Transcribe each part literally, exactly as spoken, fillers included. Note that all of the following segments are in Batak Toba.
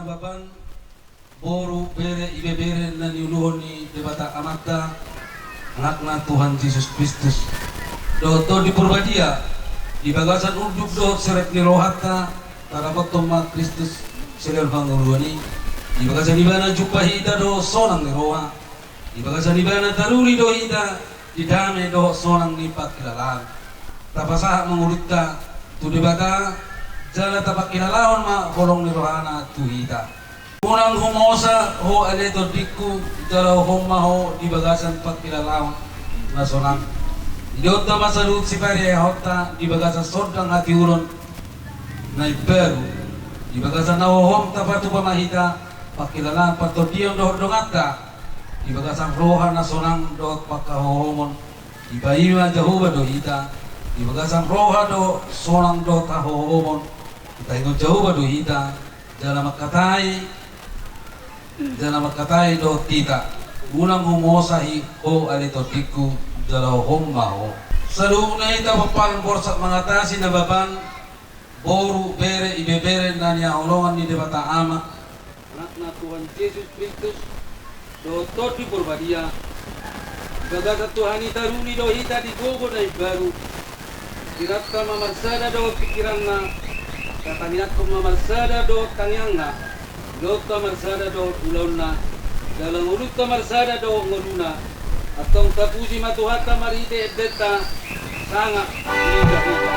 Bapan, boru, bere, ibebere na niuluhon ni Debata Amanta, Anakna Tuhan Jesus Kristus dohot Tondi Porbadia, di bagasan unduk dohot serep ni rohanta, tadapothon ma Kristus silehon hangoluan i. Di bagasan ibana jumpa hita dohot sonang ni roha. Di bagasan ibana taruli do hita di dame dohot sonang ni pangkilalaon. Tapasahat ma ngolunta tu Debata, jala tapangkilalahon ma holong ni rohana tu hita. Unang humosa ho ale tondingku, jaloon ma ho di bagasan pangkilalaon na sonang. Idaonta ma saluhut sipariaonta di bagasan sondang hatiuron na imbaru. Di bagasan na hohom tapatupa ma hita pangkilalaan partondion dohot donganta. Di bagasan roha na sonang dohot pangkahohomon, dipaima Jahowa do hita. Di bagasan roha dohot sonang dohot hahohomon, dipaingot Jahowa do hita. Jala mangkatai, jala mangkatai dohot hita: Unang humosa ho ale tondingku, jaloon ma ho. Saluhutna hita pomparan Borsak Mangatasi na bapan, boru, bere, ibebere na nihaholongan ni Debata Ama, Anakna Tuhan Jesus Kristus dohot Tondi Porbadia. Di bagasan Tuhan i taruli do hita di gogo na imbaru. Pingkiranta ma marsada dohot pingkiranna, tatangiangkon ma marsada dohot tangiangna, ulaonta marsada dohot ulaonna, jala ngolunta marsada dohot ngoluna. Antong tapuji ma Tuhanta marhite endenta, sangap ni Jahowa.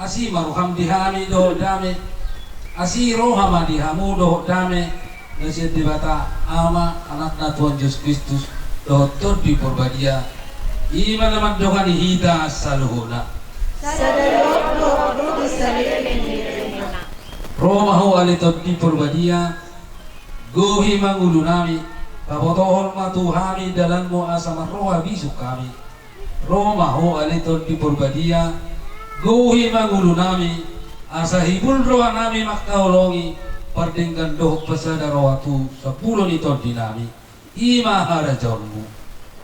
Asi ma roham di hami dohot dame. Asi roha ma di hamu dohot dame na sian Debata Ama, Anakna Tuhan Jesus Kristus dohot Tondi Porbadia. I ma na mandongani hita saluhutna. Sada roha dohot saleleng ni roha. Ro ma ho ale Tondi Porbadia, gohi ma ngolunami, pabotohon ma tu hami dalanmu asa marroha bisuk hami. Ro ma ho ale Tondi Porbadia, gohi ma ngolunami, asa hibul rohanami mangkaholongi pardenggan dohot pasada roha tu sampulo ni tondinami. I ma harajaonmu.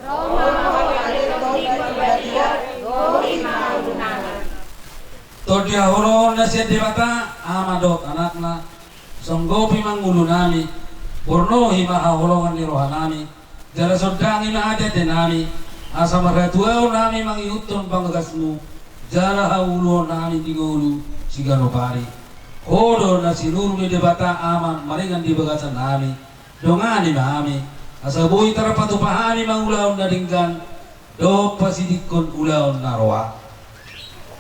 Ro ma ho ale Tondi Porbadia, gohi ma ngolunami. Tondi haholongon na sian Debata Ama dohot Anakna, songgopi ma ngolunami, Pornohi ma haholongan ni rohanami, jala sondangi ma ateatenami, asa marhatuaon hami mangihuthon pangagasmu, jala hauluhon hami di ngolu siganup ari. Ho do na sinuru ni Debata Ama maringan di bagasan hami, dongani ma hami, asa boi tarpatupa hami mangulahon na denggan, dohot pasidingkon ulaon na roa.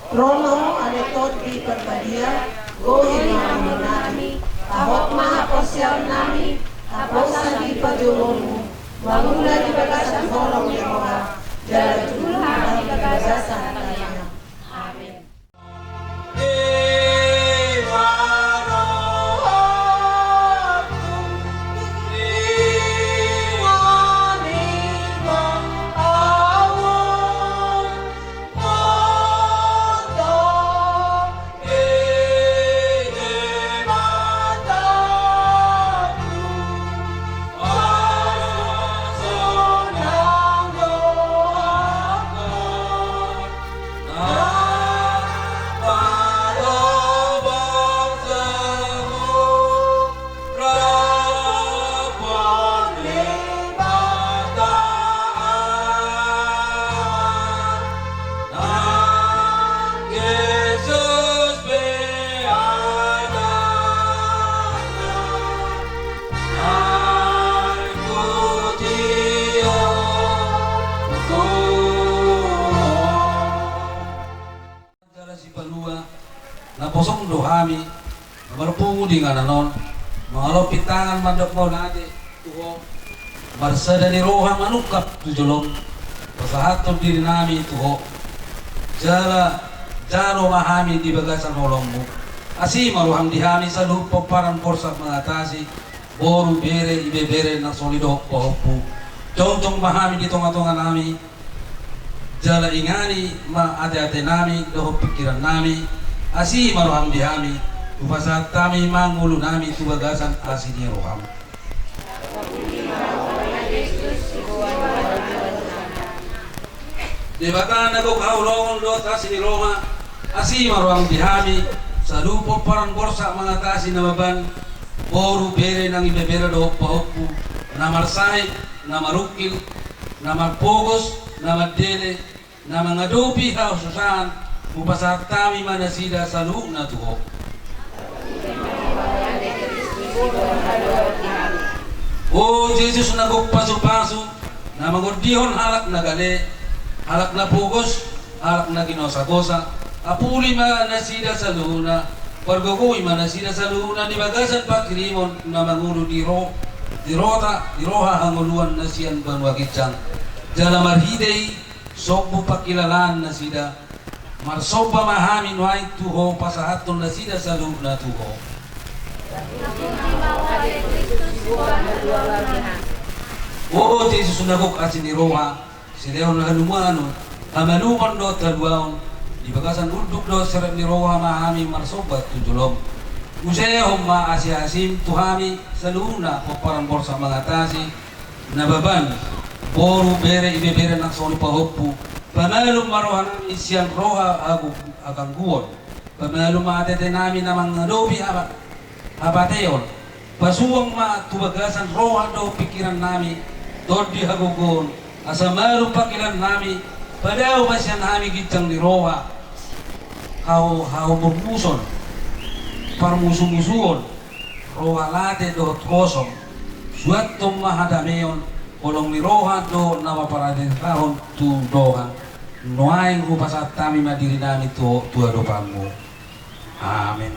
Ro ma Ho ale Tondi Parbadia, gohi ma hamonami, pahot ma haporseaonnami, haposan di pajolonmu, mangula di bagasan holong ni roha, jala jugul hami di bagasan tangiang. Amen. Jala sipalua, naposong do hami na marpungu di inganan on, mangalompit tangan mandok mauliate tu Ho, marsada ni roha manungkap tu jolom, pasahathon dirinami tu Ho, jala jalo ma hami di bagasan holongmu. Asi ma roham di hami saluhut pomparan Borsak Mangatasi, boru, bere, ibebere nang songon i dohot pahompu. Jongjong ma hami di tongatonganami, jala ingani ma ateatenami dohot pingkirannami. Asi ma roham di hami, hupasahat hami ma ngolunami tu bagasan asi ni roham. Debata na gok haholongon dohot asi ni roha, asi ma roham di hami saluhut pomparan Borsak Mangatasi, na maban, boru, bere nang ibebere dohot pahompu, na marsahit, na marungkil, na marpogos, na mandele, na mangadopi hasusaan, hupasahat hami ma nasida saluhutna tu Ho. O Jesus na gok pasupasu, na mangondihon halak na gale, halak na pogos, halak na ginosagosa, apuli ma nasida saluhutna, pargogoi ma nasida saluhutna di bagasan panghirimon na mangolu di ro-, di rota, di roha hangoluan na sian banua ginjang. Jala marhite i sombu pangkilalaan nasida, marsomba ma hami nuaeng tu Ho, pasahathon nasida saluhutna tu Ho. O Jesus na gok asi ni roha, silehon halumoan, hamalumon dohot haluaon, di bagasan unduk dohot serep ni roha ma hami marsomba tu jolom. Usehon ma asiasim tu hami saluhutna pomparan Borsak Mangatasi, na maban, boru, bere, ibebere nang songon i pahompu, pamalum ma rohanami sian roha hagu-, hagangguon, pamalum ma ateatenami na mangadopi haba-, habateon, pasuang ma tu bagasan roha dohot pingkirannami tondi hagogoon, asa malum pangkilannami, padao ma sian hami ginjang ni roha, hau-, haumurmuson, parmusumusuon, roha late dohot kosong, suanhon ma hadameon, holong ni roha dohot na maparade roha tu dongan. Nuaeng hupasahat hami ma dirinami tu, tu adopanmu. Amen.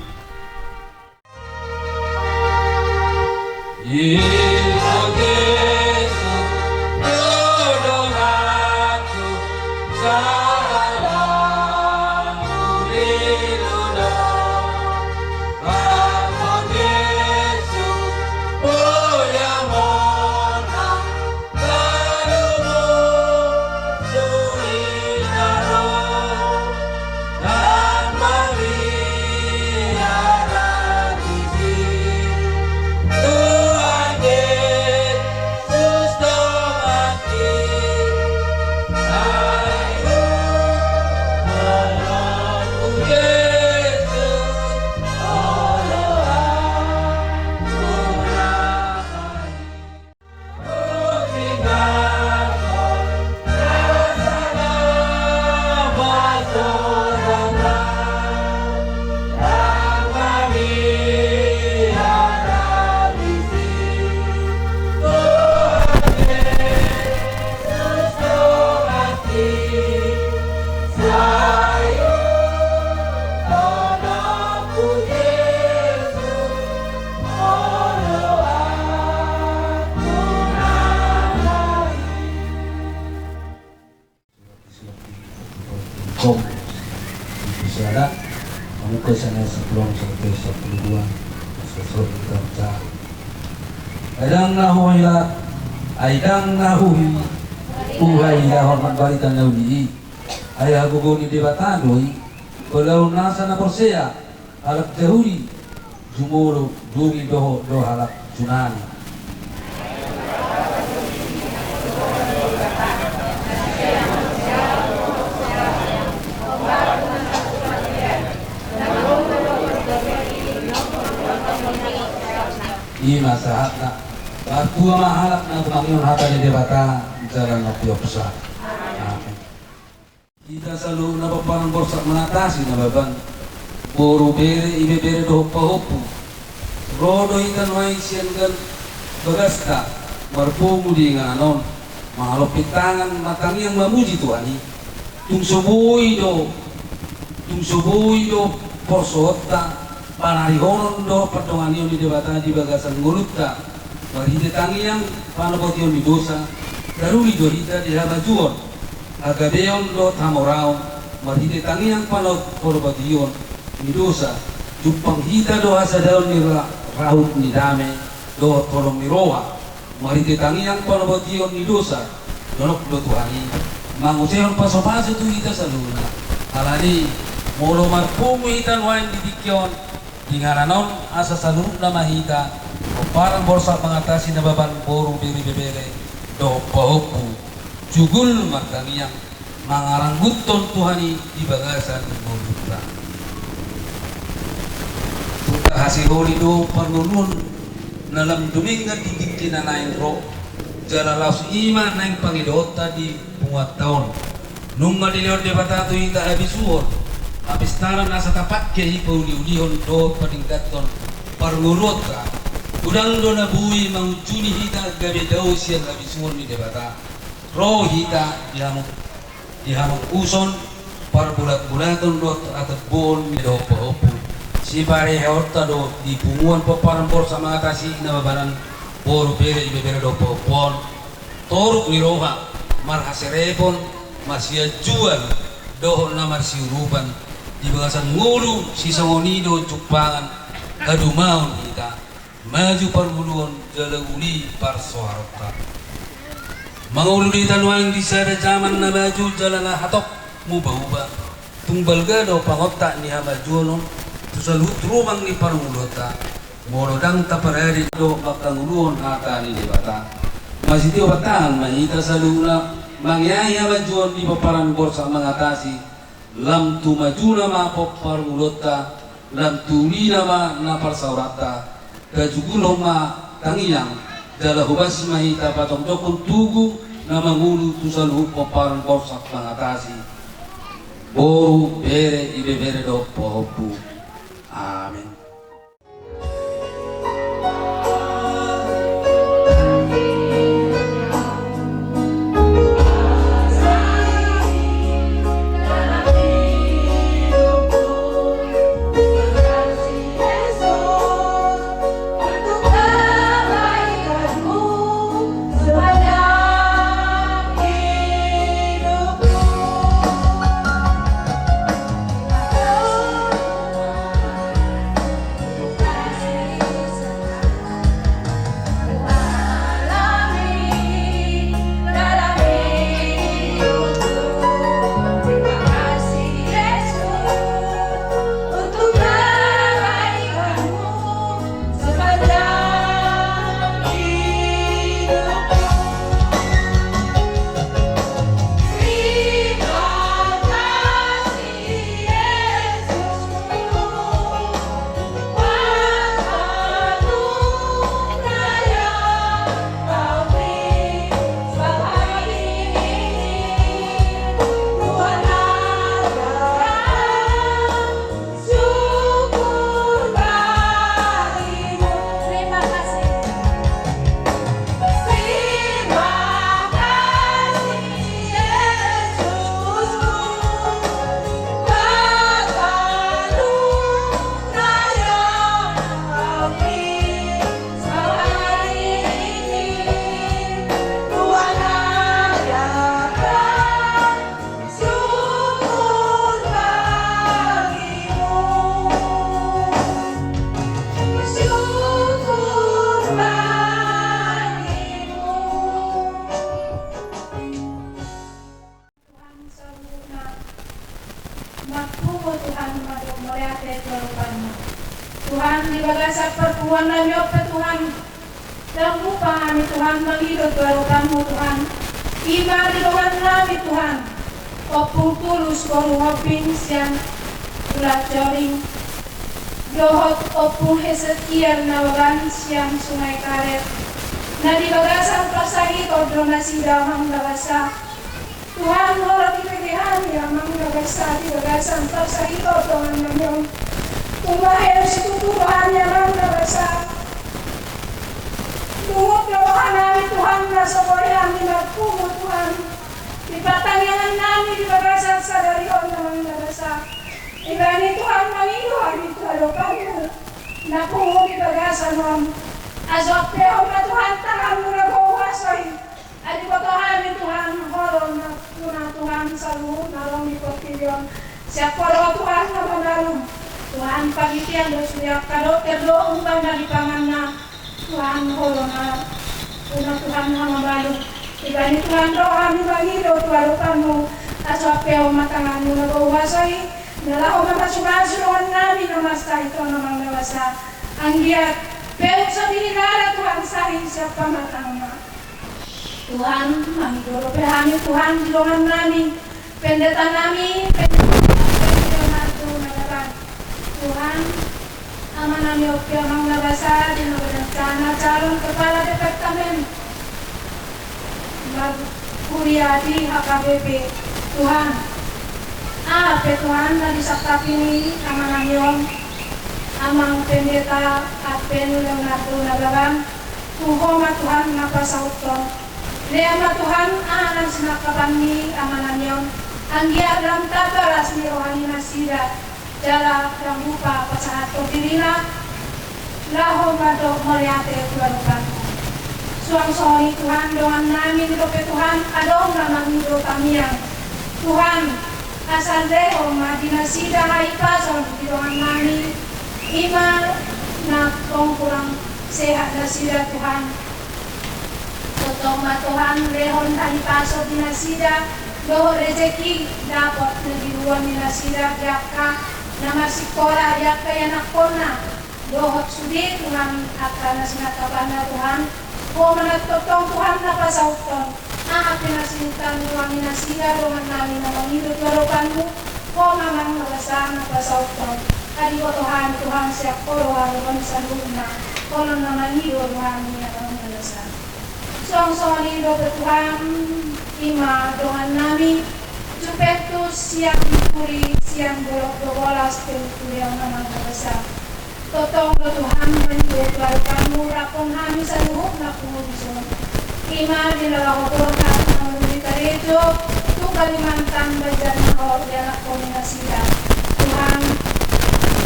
Sana sepuluh sampai sepuluh dua. Sesuai kita baca. Ai ndang na huhila, ai ndang na huhi, huhilahon barita na uli i. Ai hagogoon ni Debata do i, ulaon nasa na porsea, halak Jahudi, jumolo, dungi dohot do halak Junani. I ma sahatna. Martua ma halak na tumangihon hata ni Debata jala na piopsa. Amen. Hita saluhutna pomparan Borsak Mangatasi Nababan, boru, bere, ibebere dohot pahompu. Ro do hita nuaeng sian gan-, bagasta marpungu di inganan on, mangalompit tangan, martangiang mamuji Tuhan i. Tung so boi do, tung so boi do porsoonta, panarihonon dohot pandonganion ni Debata di bagasan ngolunta, marhite tangiang panopotion ni dosa, taruli do hita di hamajuon, hagabeon dohot hamoraon, marhite tangiang pano-, panopotion ni dosa, jumpang hita do hasadaon ni ra-, rahut ni dame dohot holong ni roha, marhite tangiang panopotion ni dosa, donok do Tuhan i, mangusehon pasupasu tu hita saluhutna. Alani, molo marpungu hita nuaeng di tingki on, di inganan on, asa saluhutna ma hita, pomparan Borsak Mangatasi Nababan, boru, bere, ibebere dohot pahompu, jugul martangiang, mangarangguthon Tuhan i di bagasan ngolunta. Tung hasiholi do parngoluon na lam dumenggan di tingki na naeng ro, jala laos i ma naeng pangidoonta di punguanta on. Nunga dilehon Debata tu hita habisuhon, hapistaran asa tapangke i pauliulihon dohot padengganhon parngoluonta. Godang do na boi mangunjuni hita gabe dao sian habisuhon ni Debata. Ro hita di hamung-, di hamungkuson, parbulatbulaton dohot hatamboon ni dohot pahompu. Sipareheonta do di punguan pomparan Borsak Mangatasi Nababan, boru, bere, ibebere dohot pahompu on, toruk ni roha, marhaserepon, marsianjuan dohot na marsiurupan di bagasan ngolu sisongon i dohot jumpangan hadumaon hita. Maju parngoluon jala uli parsoaronta. Mangolu do hita nuaeng di sada jaman na maju jala na hatop mubauba. Tung balga do pangontak ni hamajuon on tu saluhut rumang ni parngoluonta. Molo ndang taparade do mangkangoluhon hata ni Debata. Masitio pantangan ma hita saluhutna mangeahi hamajuon di pomparan Borsak Mangatasi. Lam tu majuna ma parngoluonta, lam tu ulina ma na parsaoranta, tajugulhon ma tangiang, jala hobas ma hita patonjokhon tugu na mangolu tu saluhut pomparan Borsak Mangatasi. Boru, bere, ibebere dohot pahompu. Amen. Tuhan, di bagasan parpunguan nami on pe Tuhan, ndang lupa hami Tuhan mangido tu adopanmu Tuhan. Ima di dongan nami Tuhan, Ompung Tulus boru Hombing sian Ulajoring, dohot Ompung Hesekiel Nababan sian Sungai Karet, na di bagasan parsahiton do nasida Amang na basa. Tuhan, holan dibege hami Amang na basa di bagasan parsahiton dongan nami on. Tung bahen situtu do hami Amang na basa. Tung didok hami Tuhan na so boi hami marpungu Tuhan. Di partangiangan nami di bagasan sadari on Amang na basa. Ibana Tuhan mangido hami tu adopanmu na pungu di bagasan on. Asa ampehon ma Tuhan tanganmu na gok huaso i. Asa diboto hami Tuhan, holong na tuna Tuhan saluhut na adong di portibi on. Siap holong Tuhan na mamalum. Tuhan, pangidoan do sude angka dokter do umbahen na dipanganna. Tuhan, holong na tuna Tuhan na mamalum. Ibana Tuhan do hami mangido tu adopanmu. Asa ampehon ma tanganmu na gok huaso i, na laho mamasumasu dongan nami na marsahiton Amang na basa. Anggiat pe so dihilala Tuhan sahit sian pamatangna. Tuhan, mangido dope hami Tuhan di dongan nami, pendeta nami, pendeta Leonardo Nababan. Tuhan, ama nami on pe Amang na basa di na berencana calon kepala departemen markuria di H K B P. Tuhan, aha pe Tuhan na disangkapi ni ama nami on, Amang Pendeta Adven Leonardo Nababan, tu Ho ma Tuhan na pasauthon. Lehon ma Tuhan aha na sinangkapan ni ama nami on, anggiat lam tamba las ni roha ni nasida, jala ndang lupa pasahathon dirina laho mandok mauliate tu adopanmu. Suang songon i Tuhan, dongan nami, didok pe Tuhan adong na mangido tangiang. Tuhan, asa lehon ma di nasida hahipason di dongan nami, ima na tong kurang sehat nasida Tuhan. Tongtong ma Tuhan lehon hahipason di nasida, dohot rejeki dapot na dibuat ni nasida di angka na marsikola, di angka ianakhonna, dohot sude Tuhan angka na sinangkapanna Tuhan. Ho ma na tongtong Tuhan na pasauthon. Aha pe na sinuan ni roha ni nasida dongan nami na mangido tu adopanmu, Ho ma Amang na basa na pasauthon. Asa diboto hami Tuhan siap holong adopan saluhutna, holong na mangido do hami Amang na basa. Suang songon i dope Tuhan, ima dongan nami Juventus sian Turi sian Dolok Dobolas, Turi Amang na basa. Tongtong do Tuhan mangido tu adopanmu, raphon hami saluhutna pungu dison. Ima di na laho borhat mangalului karejo tu Kalimantan, bahen na ho ianakhon ni nasida. Tuhan,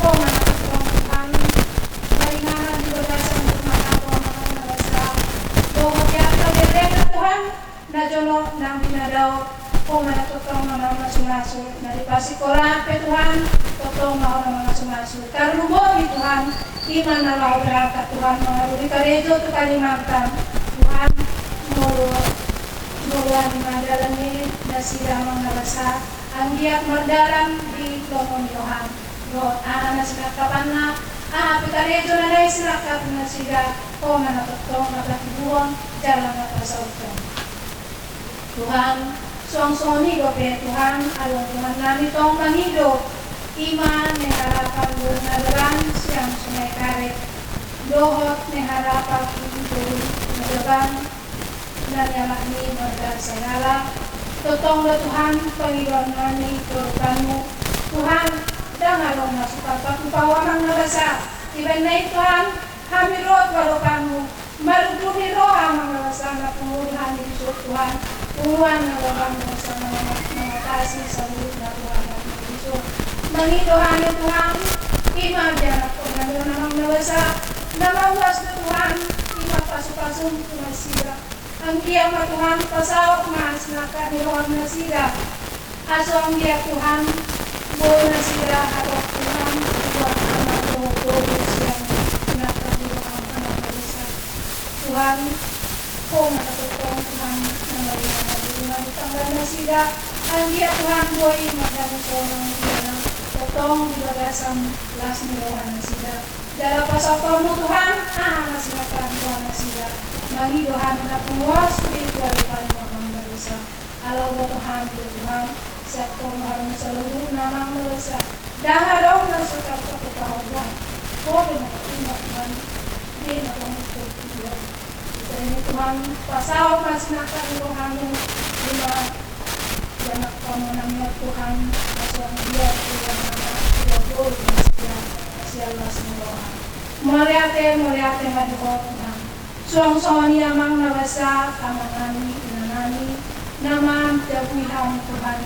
Ho ma na tongtong Tuhan, paringanan di bagasan rumah tangga Amang na basa. Dohot di angka berengna Tuhan, na jonok nang di na dao, Ho ma na tongtong na mamasumasu. Na di parsikolaan pe Tuhan, tongtong ma Ho na mamasumasu. Tarlumobi Tuhan, ima na laho berangkat Tuhan mangalului karejo tu Kalimantan. Tuhan, molo, molo i ma dalan ni nasida Amang na basa, anggiat mardalan di lomo ni roham. Dohot aha na sinangkapanna, aha pe karejo na naeng sinangkap ni nasida, Ho ma na tongtong na patibuhon jala na pasauthon. Tuhan, suang songon i dope Tuhan, adong dongan nami tong mangido, ima Ni Harapan boru Nababan sian Sungai Karet, dohot Ni Harapan boru Nababan na nialap ni marga Sailala. Tongtong do Tuhan pangidoan nami tu adopanmu. Tuhan, ndang adong na so tarpatupa Ho Amang na basa. Dibahen na i Tuhan, hami ro tu adopanmu. Marudut ni roha Amang na basa, na pungu do hami dison Tuhan. Punguan na roham na basa, na mangatasi saluhutna roha nami dison. Mangido hami Tuhan, ima di anakhon nami on Amang na basa, na mauas do Tuhan, ima pasupasum tu nasida. Anggiat ma Tuhan pasaut ma sinangkap ni roha nasida. Asa anggiat Tuhan, boi nasida hatop Tuhan, buat anak dohot boru sian sinangkap ni roham Amang na basa. Tuhan, Ho ma na tongtong Tuhan, na maringanan di tangga nasida. Anggiat Tuhan boi mandame sonang di anak, tong di bagasan las ni roha nasida. Jala pasahat Ho Tuhan, aha na sinangkap ni roha nasida. Mangido hami na punguan sude tu adopanMu Amang na dosa. Ala huboto hami do Tuhan, siap Ho rohaMu saluhutna Amang na dosa. Ndang adong na so tarpatupa Ho Tuhan. Ho do na tarpatupa Tuhan. Dia na tong Tuhan. Jadi Tuhan, pasahat ma sinangkap ni rohaMu. Ima, jamak pamonangion Tuhan, pasahat dia Tuhan, dia Tuhan, dia Tuhan. Mauliate, mauliate ma di Ho Tuhan. Suang songon i Amang na basa, amanami, inanami, na manjapuhi hami Tuhan.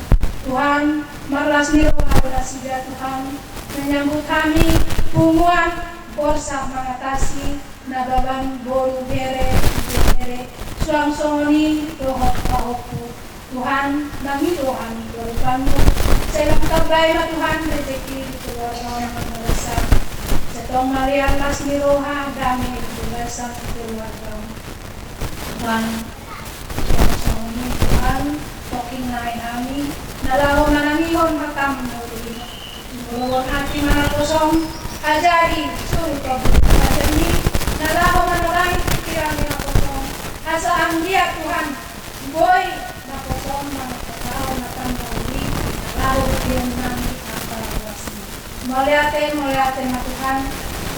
Tuhan, marlas ni roha do nasida Tuhan, manyambut hami, punguan, borsak mangatasi, Nababan, boru, bere, ibebere, suang songon i dohot pahompu. Tuhan, mangido hami tu adopanMu, sai lam tarbahen ma Tuhan rejeki di keluarga on Amang na dosa. Sai tong maria las ni roha, dame di bagasan keluarga on. Tuhan, suang songon i Tuhan, tongkin nai hami, na laho manangihon hataM na uli. Molo on hami na kosong, ajari, suru pabulung hami, na laho manangi pikiran na kosong, asa anggiat Tuhan, boi na kosong, manangkok laho na tamba uli, na laho dion nami, apa ruasna. Mauliate, mauliate ma Tuhan,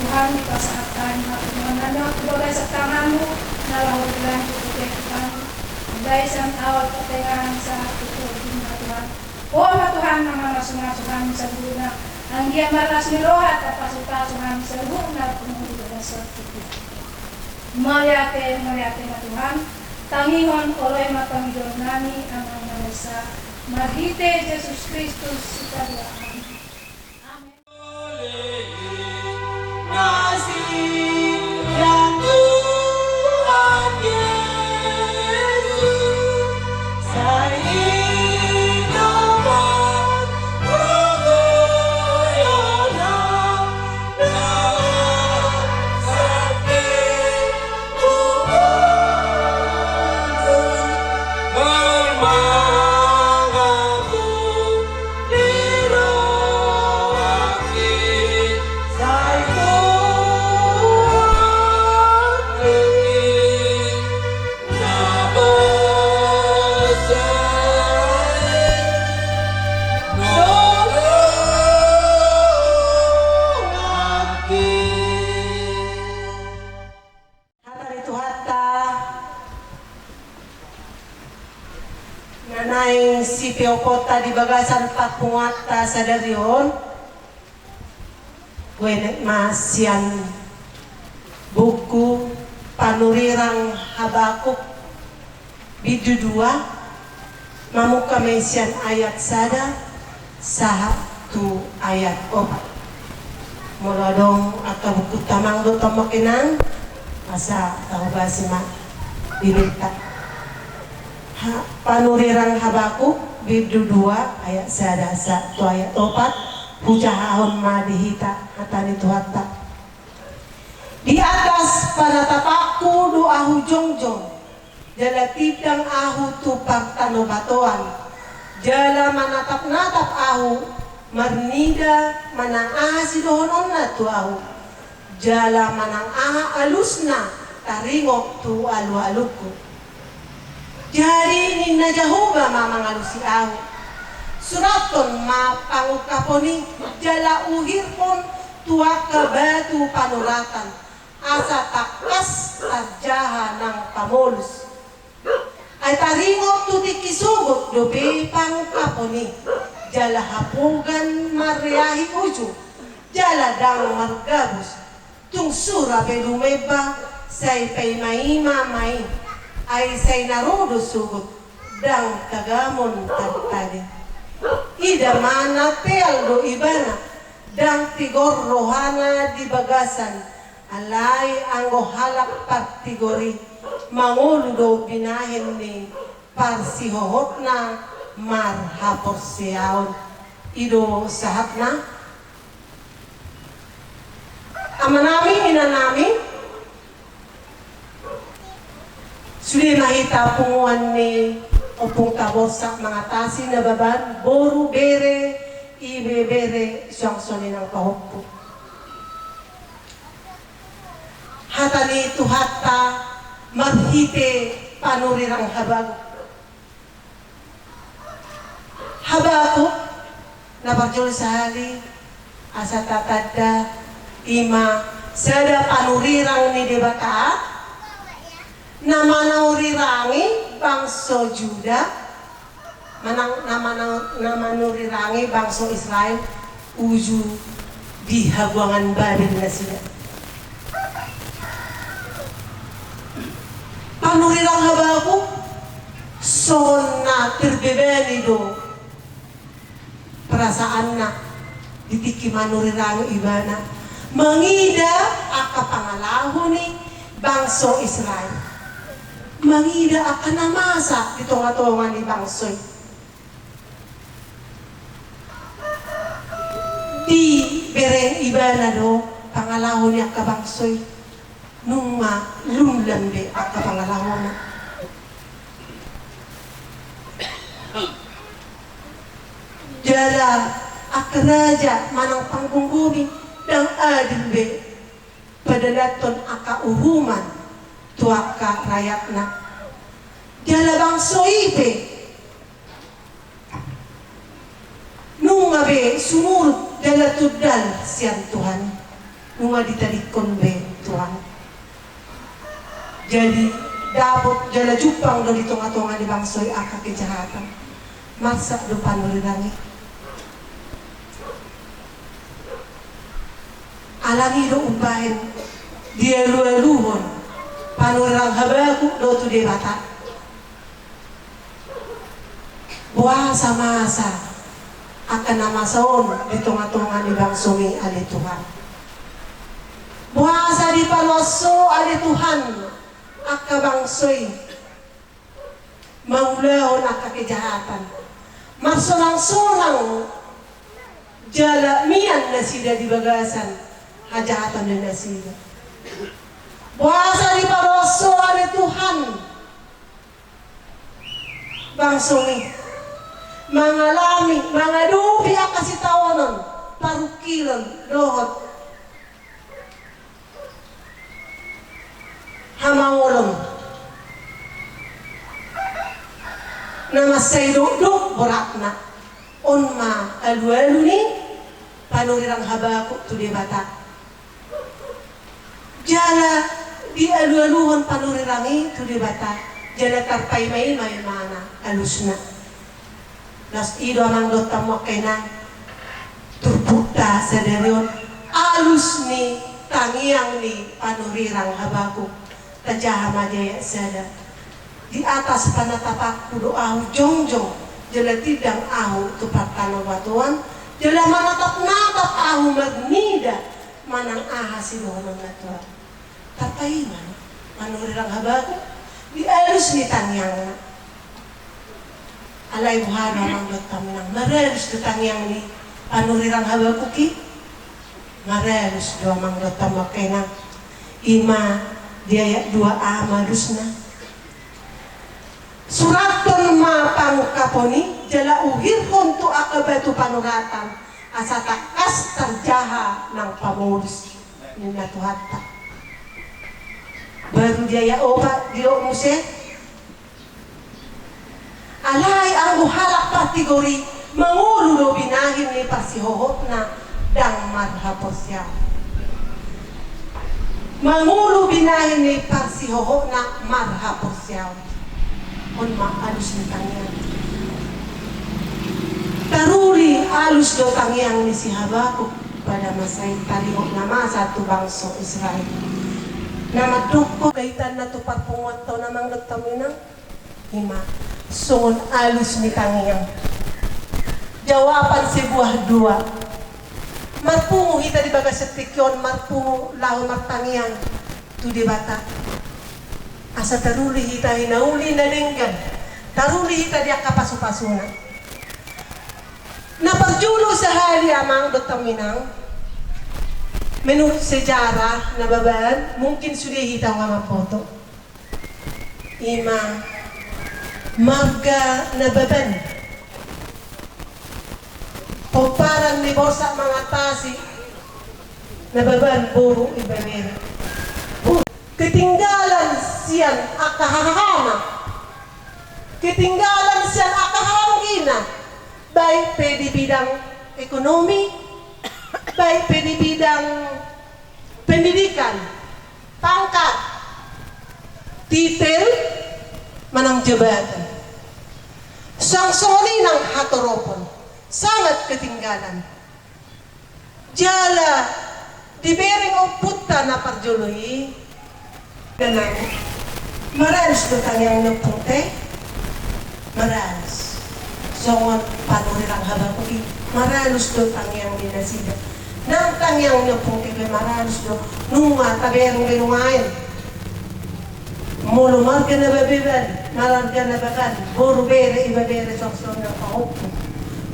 Tuhan dipasahat hami ma Tuhan, na tu bagasan tanganMu, na laho dilanjut Tuhan, bagasan awal pertengahan sahat tu ujungna Tuhan. Ho ma Tuhan na mamasumasu hami saluhutna, anggiat marlas ni roha tarpasupasu hami saluhutna punguan di bagasan tubuh. Mauliate, mauliate ma Tuhan, tangihon oloi ma pangidoan nami Amang na dosa, marhite Jesus Kristus Sitadoan. Amen. Hata ni Tuhanta na naeng sipeoponta di bagasan parpunguanta sadari on, huenet ma sian buku Panurirang Habakuk bindu dua, mamungka ma i sian ayat sada sahat tu ayat opat. Molo adong angka bukunta Amang dohot Inang, asa tahobasi ma di lintang. Ha, Panurirang Habakuk bindu dua ayat sada sahat tu ayat opat, hujahahon ma di hita hata ni Tuhanta. Di atas panatapanku do ahu jongjong, jala tindang ahu tu partanobatoan, jala manatapnatap ahu, marnida manang aha sidohononna tu ahu, jala manang aha alusna taringot tu alualungku. Jadi ninna Jahowa ma mangalusi ahu: Surathon ma pangungkapon i, jala uhirhon tu angka batu panoratan, asa tangkas tarjaha nang pamolus. Ai taringot tu tingki sogot dope pangungkapon i, jala hapogan mareahi ujung, jala ndang margabus. Tung sura pe lumeba, sai paimaima ma i, ai sai na ro do sogot, ndang tagamon tadtadi. Ida ma na teal do ibana, ndang tigor rohana di bagasan, alai anggo halak partigor i, mangolu do binahen ni parsihohotna marhaporseaon. I do sahatna. Amanami, inanami, sude ma hita punguan ni ompungta Borsak Mangatasi, Nababan, boru, bere, Ibebere suang songon i nang pahompu. Hata ni Tuhanta marhite panurirang Habakuk. Habakuk na parjolo sahali asa tatanda i ma sada panurirang ni Debata na manurirangi bangso Juda manang na mana- na manurirangi bangso Israel uju di habuangan Babel nasida. Panurirang Habakuk songon na terbebani do perasaanna di tingki manurirangi ibana mangida angka pangalaho ni bangso Israel, mangida angka na masa di tonga-tonga ni bangso i. Dibereng ibana do pangalaho ni angka bangso i. Nunga lunlam be angka pangalahona. Jala angka raja manang panggomgomi ndang adil be padalathon angka uhuman tu angka rayatna. Jala bangso i pe nunga be sumurut jala tundal sian Tuhan, nunga ditadingkon be Tuhan. Jadi dapot jala jumpang do di tonga-tonga ni bangso i angka kejahatan. Marsak do panurirang i. Alani do umbahen dialu-aluhon panurirang Habakuk do tu Debata. Boasa masa angka na masa on di tonga-tonga ni bangsomi ale Tuhan? Boasa dipaloas Ho ale Tuhan angka bangso i mangulahon angka kejahatan? Marsorang-sorang jala mian nasida di bagasan hajahatan ni nasida. Boasa dipaloas Ho ale Tuhan bangsomi mangalami, mangadopi angka sitaonon, parungkilon dohot hamaolon na mansai dokdok boratna? On ma alu-alu ni panurirang Habakuk tu Debata. Jala dialu-aluhon panurirang i tu Debata, jala tarpaima-ima ibana alusna. Laos i do amang dohot hamu angka inang, turpukta sadari on, alus ni tangiang ni panurirang Habakuk. Tajaha ma di ayat sada. Di atas panatapanku do ahu jongjong, jala tindang ahu tu partanobatoan, jala manatap-natap ahu marnida manang aha sidohononna tu ahu. Tarpaima ma panurirang Habakuk di alus ni tangiangna. Alai boha do amang dohot hamu inang, maralus do tangiang ni panurirang Habakuk i? Maralus do amang dohot hamu angka inang. I ma di ayat dua a ma alusna. Surathon ma pangungkapon i jala uhirhon tu angka batu panuratan, asa tangkas tarjaha nang pamolus, ninna Tuhanta. Baru di ayat opat didok muse. Alai anggo halak partigor i mangolu do binahen ni parsihohotna ndang marhaporseaon. Mangolu binahen ni parsihohotna marhaporseaon. On ma alus ni tangiang. Taruli alus do tangiang ni si Habakuk pada masa i taringot na masa tu bangso Israel. Na mandok ho kaitanna tu parpunguanta on amang dohot hamu inang. I ma songon alus ni tangiang. Jawaban sebuah doa. Marpungu hita di bagasan tingki on, marpungu laho martangiang tu Debata. Asa taruli hita di na uli na denggan, taruli hita di angka pasu-pasuna. Na parjolo sahali amang dohot hamu inang, menurut sejarah Nababan, mungkin sude hita nunga mamboto. I ma marga Nababan. Pomparan ni Borsak Mangatasi, na baban boru ibebere. Ketinggalan sian angka hahana, ketinggalan sian angka hahanggina, baik pe di bidang ekonomi, baik pe di bidang pendidikan, pangkat, titel, manang jabatan. Suang songon i nang hatoropon, sangat ketinggalan. Jala dibereng ompunta na parjolo i, dan nang maralus do tangiang ni ompungta i, maralus. Songon panurirang habakuk i, maralus do tangiang ni nasida. Nang tangiang ni ompungta i pe maralus do, nunga tabereng be nuaeng. Molo marga na babeban, marga na baban, boru, bere, ibebere, suang songon i nang pahompu.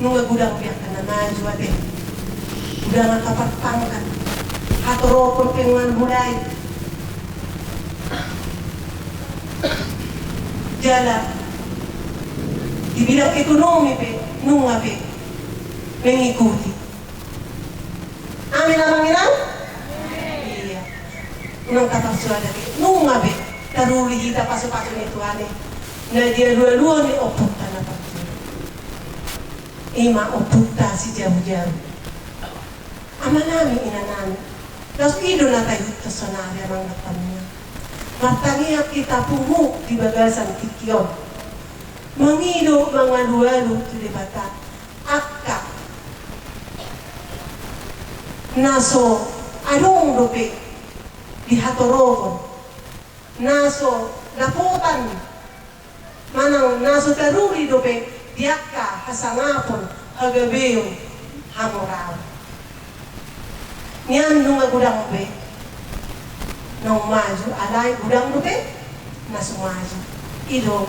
Nunga godang be angka na maju ate. Godang angka parpangkat. Hatoropon pe nunga mulai. Jala di bidang ekonomi pe nunga be mengikuti. Amin, amang inang? Iya. Unang taparsoada be. Nunga be taruli hita pasupasu ni Tuhan i. Na dialualuhon ni ompunta na parjolo. Ima ompunta sijabujabu. Amanami, inanami. Laos i do na taihuthon saonari, amang dohot inang. Martangiang hita pungu di bagasan tingki on. Mangido mangalualu tu Debata. Angka na so adong dope di hatoropon, na so dapotan, manang na so taruli dope di angka hasangapon, hagabeon, hamoraon. Nian nunga godang be naung maju, alai godang dope na so maju. I do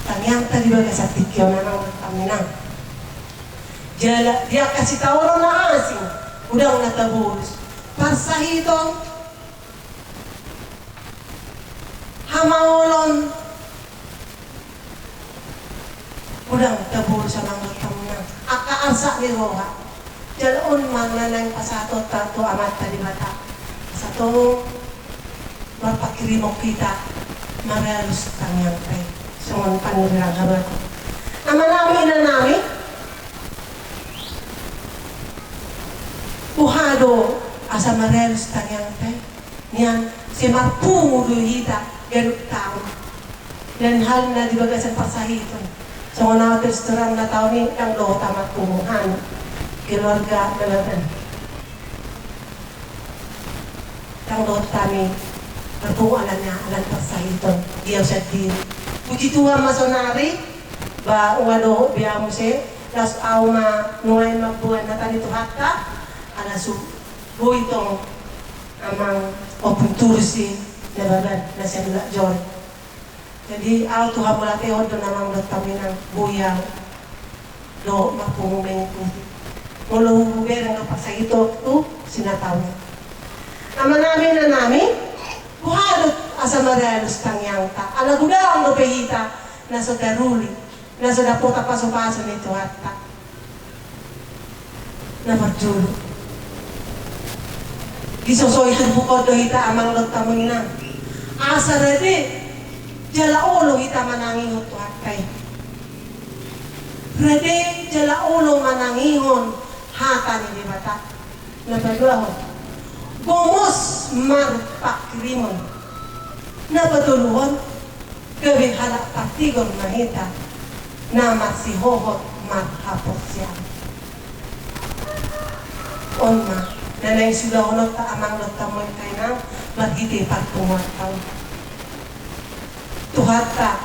tangiangta di bagasan tingki on, amang dohot inang. Jala di angka sitaonon na asing, godang na tabolus. Parsahiton, hamaolon, godang tabolus, amang dohot inang. Angka arsak ni roha. Jala on ma na naeng pasahatonta tu Amanta Debata. Asa tong marpanghirimon hita maralus tangiangta i. Songon panurirang habakuk. Amanami, inanami. Boha do asa maralus tangiangta i? Nian, sai marpungu do hita ganup taon. Lain hal na di bagasan parsahiton. Songon ahu terus terang na taon i ndang dohot ahu marpungu, hami keluarga na baban. Ndang dohot hami marpungu alana, alana parsahiton. Di ahu sandiri. Puji Tuhan ma saonari, ba unang dohot be ahu muse, laos ahu ma nuaeng mamboan hata ni Tuhanta, ala so boi tong amang Ompung Tulus i na baban na sian Dolok Jore. Jadi ahu tu hamauliatehon do, amang dohot inang, boi ahu do marpungu mengikuti. Molo hubereng do parsahiton tu si na taon i. Amanami, inanami, boha do asa maralus tangiangta? Ala godang dope hita na so taruli, na so dapotan pasupasu ni Tuhanta. Na parjolo, disosoi turpuk on do hita, amang dohot inang, asa rade jala olo hita manangihon Tuhanta i. Rade jala olo manangihon hata ni Debata. Na paduahon, gomos marpanghirimon. Na patoluhon, gabe halak partigor ma hita, na marsihohot marhaporseaon. On ma na naeng sulahononta, amang dohot inang, marhite parpunguanta on. Tuhanta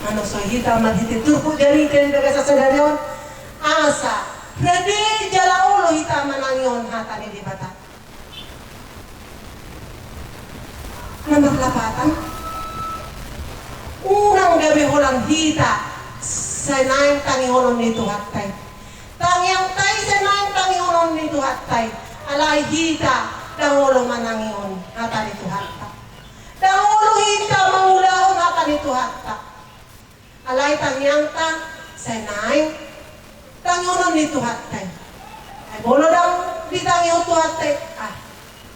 manosoi hita marhite turpuk jamita di bagasan sadari on, asa rade jala olo hita manangihon hata ni Debata. Na marlapatan, unang gabe holan hita sai naeng tangihonon ni Tuhanta i. Tangiangta i sai naeng tangihonon ni Tuhanta i, alai hita ndang olo manangihon hata ni Tuhanta. Ndang olo hita mangulahon hata ni Tuhanta. Alai tangiangta sai naeng Tangihonon ni Tuhanta i. Ai molo ndang ditangihon Tuhanta i, ah,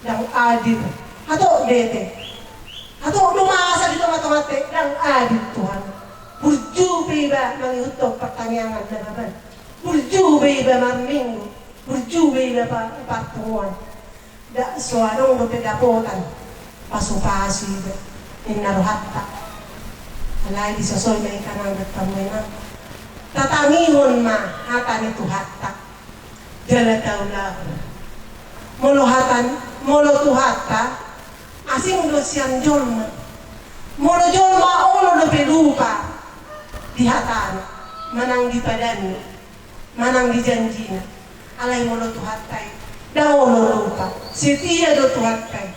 ndang adil. Hatop do ate. Hatop do masa di tonga-tonganta i, ndang adil Tuhan. Burju pe iba mangihuthon partangiangan na baban. Burju pe iba marminggu. Burju pe iba pa-, parpunguan. Nda so adong dope dapotan pasu-pasu iba, ninna rohanta. Alai disosoi ma i, amang dohot hamu inang. Tatangihon ma hata ni Tuhanta jala taulahon. Molo hata, molo Tuhanta, asing do sian jolma. Molo jolma olo dope lupa di hatana manang di padanna manang di janjina. Alai molo Tuhanta i, ndang olo lupa, setia do Tuhanta i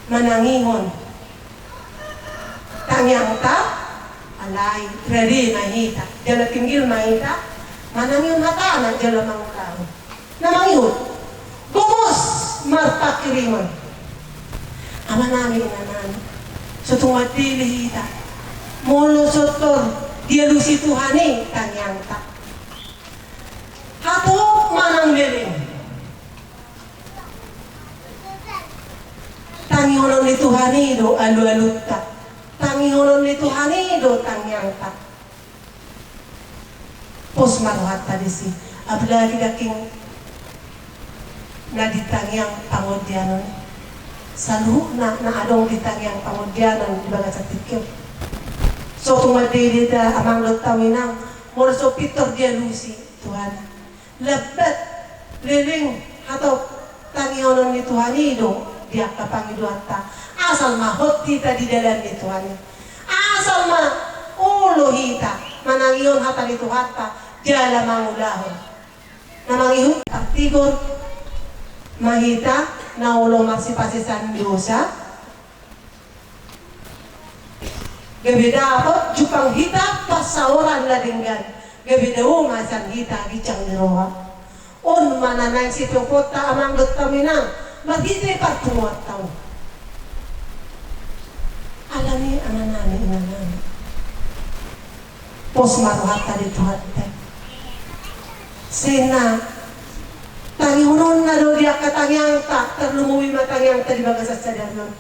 manangihon tangiangta. Alai rade ma hita jala tinggil ma hita manangihon hatana jala mangulahon. Na mangihut, gomos marpangkirimon. Amanami, inanami, so tung mandele hita molo so tor dialusi Tuhan i tangiangta. Hatop manang leleng, tangihonon ni Tuhan i do alualunta. Tangihonon ni Tuhan i do tangiangta. Pos ma rohanta disi, apalagi daging na di tangiang pangondianon. Saluhutna na adong di tangiang pangondianon di bagasan tingki on. So tung mandele hita, amang dohot hamu inang, molo so pintor dialusi Tuhan i. Lambat leleng hatop tangihonon ni Tuhan i do di angka pangidoanta. Asal ma hot hita di dalan ni Tuhan i. Asal ma olo hita manangihon hata ni Tuhanta jala mangulahon. Na mangihut, partigor ma hita na olo marsipasesan dosa. Gabe dapot jumpang hita pansamotan na denggan, gabe dao ma sian hita ginjang ni roha. On ma na naeng sitioponta, amang dohot hamu inang, marhite parpunguanta on. Alani, amanami, inanami, pos ma rohanta di Tuhanta. Sai na tangihononna do di angka tangiangta, tarlumobi ma tangiangta di bagasan sadari on.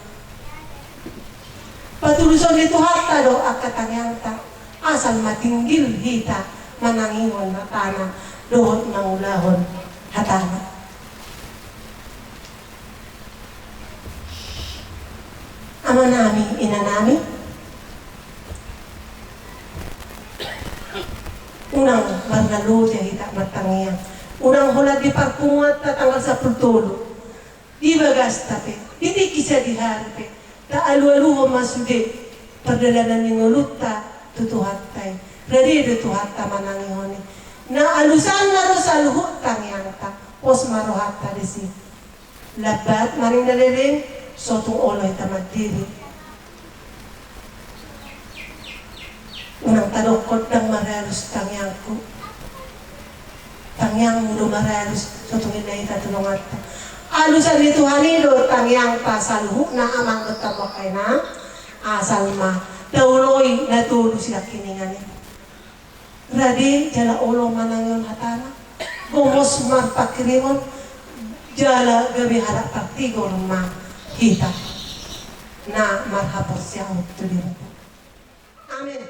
Patuluson ni Tuhanta do angka tangiangta, asal ma tinggil hita manangihon hatana dohot mangulahon hatana. Amanami, inanami, unang marnaloja hita martangiang. Unang holan di parpunguanta tanggal sampulu tolu. Di bagasta pe, di tingki sadihari pe, taalualuhon ma sude pardalanan ni ngolunta tu Tuhanta i. Rade do Tuhanta manangihon i. Na alusanna do saluhut tangiangta, pos ma rohanta disi. Lambat manang na leleng, so tung olo hita mandele. Unang tadokkon ndang maralus tangiangku. Tangiangmu do maralus, so tung ninna hita tu donganta. Alusan ni Tuhan i do tangiangta saluhutna, amang dohot hamu angka inang. Asal ma taoloi na tolu sian hiningan i. Rade jala olo manangihon hatana, gomos marpangkirimon, jala gabe halak partigor ma hita na marhaporseaon tu Debata. Amen.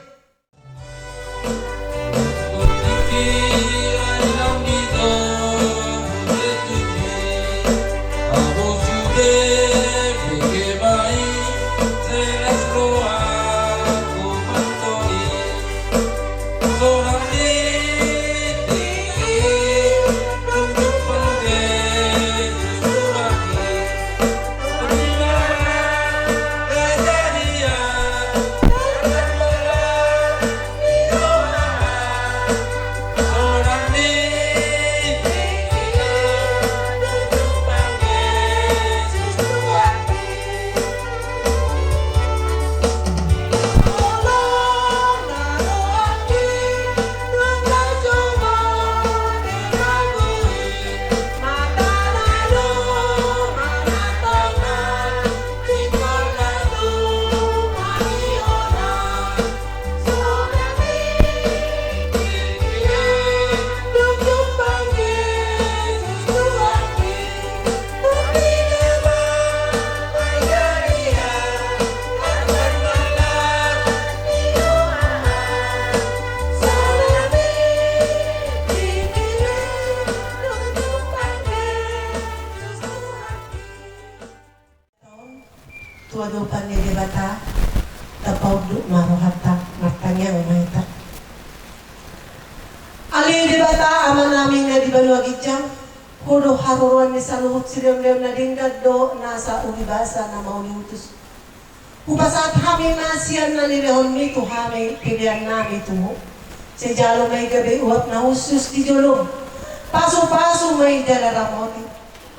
Tunduk ma rohanta, martangiang ma hita. Ale Debata Amanami na di banua ginjang, Ho do haroroan ni saluhut silehonlehon na denggan dohot nasa uli basa na mauliutus. Hupasahat hami ma sian na nilehonmi tu hami peleannami tu Ho. Sai jalo ma i gabe uap na hushus di jolom. Pasupasu ma i jala ramoti.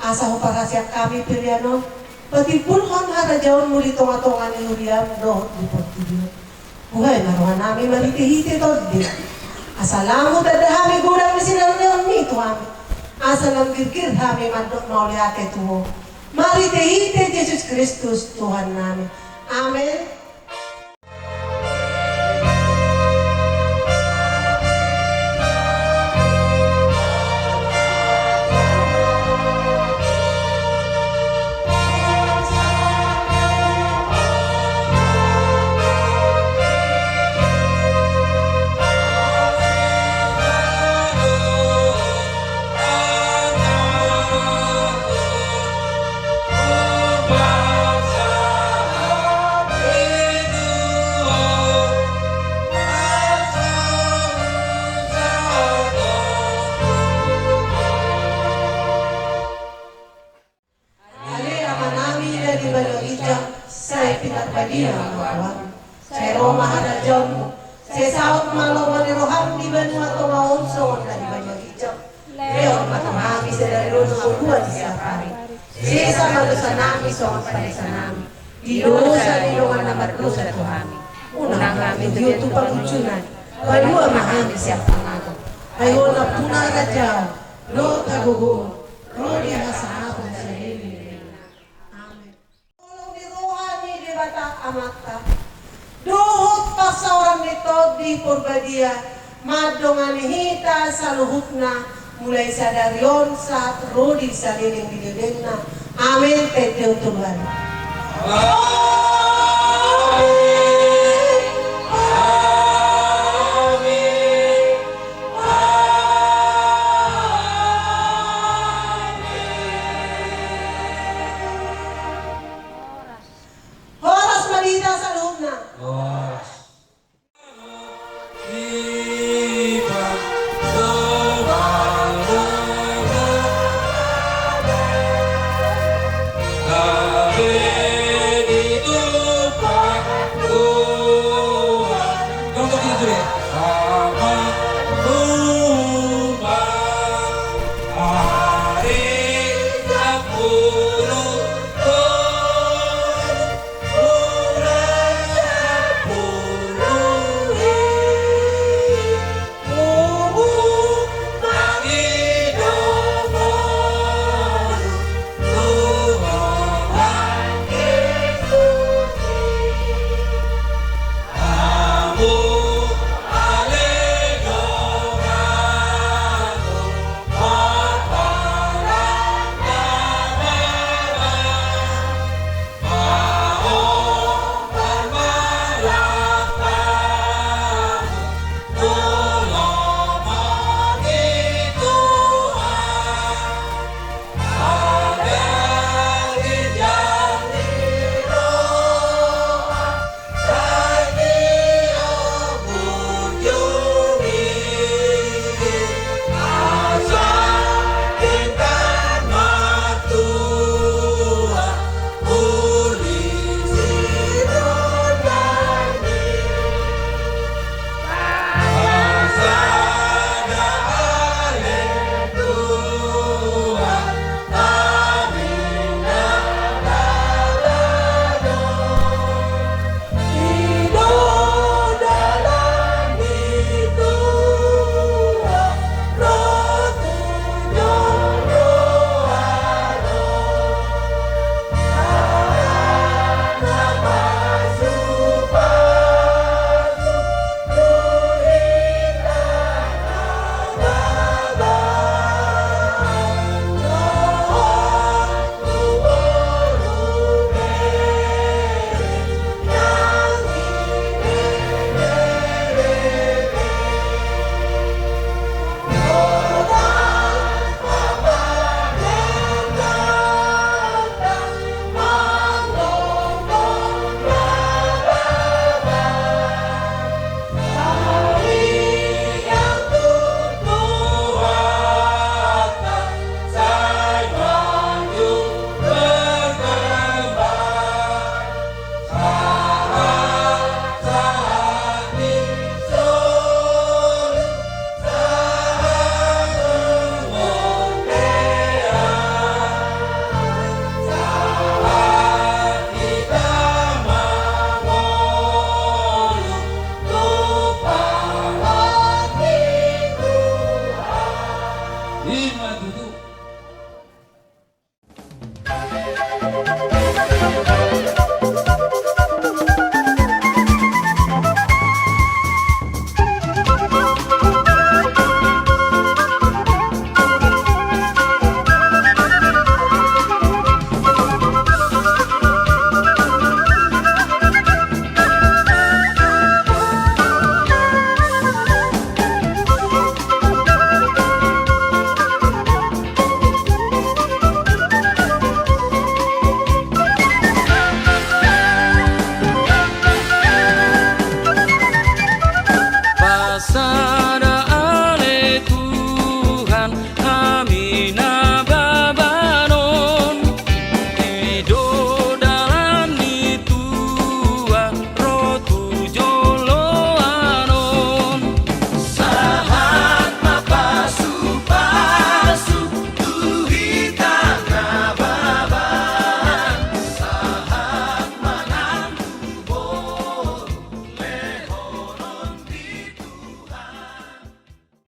Asa huparhaseang hami pelean on patimbulhon harajaonmu di tongatonga ni huriam dohot di portibi on. Buhai ma rohanami marhitehite Tondi. Asa lam hutanda hami godang ni silehonlehonmi tu hami. Asa lam girgir hami mandok mauliate tu Ho. Marhitehite Jesus Kristus Tuhannami. Amen. Ale Amanami na di banua ginjang, sai pinarbadia ma goarmu. Sai ro ma harajaonmu. Sai saut ma lomo ni roham di banua tonga on songon na di banua ginjang. Lehon ma tu hami sadari on hangoluan siapari. Sesa ma dosanami songon panesanami di dosa ni dongan na mardosa tu hami. Unang hami togihon tu pangunjunan. Palua ma hami sian pangago. Ai Ho nampuna harajaon dohot hagogoon ro di hasangapon saleleng ni lelengna. Amen. Holong ni roha ni Debata Amanta dohot parsaoran ni Tondi Porbadia mandongani hita saluhutna, mulai sadari on sahat ro di saleleng ni lelengna. Amen. Tende on tolu ari. Amen. Amen. Horas ma di hita saluhutna. Horas.